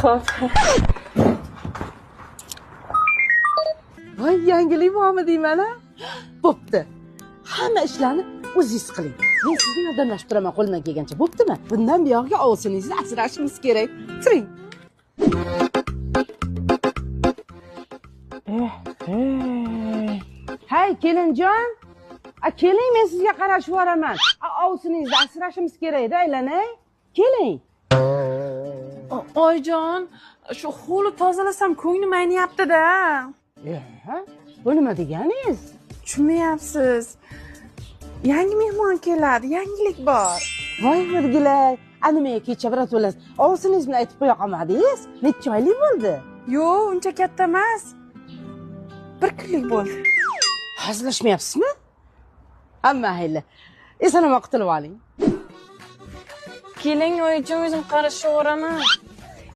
Xo'p. Voy, yangilik bormi deyman a? Bo'pti. Hamma ishlarni o'zingiz qiling. Men sizga yordamlashib turaman qo'limdan kelgancha. Bo'ptimi? Bundan buyog'iga ovsiningizni asrashimiz kerak. Turing. Hay, kelinjon. A keling, men sizga qarashib yuboraman. A ovsiningizni asrashimiz kerak-da, aylanay. Keling. Oyijon, shu hovli tozalasam ko'nglim ayniyapti-da. Bu nima deganingiz? Tushunmayapsiz. Yangi mehmon keladi, yangilik bor. Voy virgilay, a nimaga kecha bir to'las ovsiningiz bilan aytib qo'ya qolmadingiz? Necha oylik bo'ldi? Yo'q, uncha katta emas. Bir kunlik bo'ldi. Hazillashmayapsizmi? Hamma mayli. Eson-omon qutulib oling. Keling, oyijon, o'zim qarashaveraman.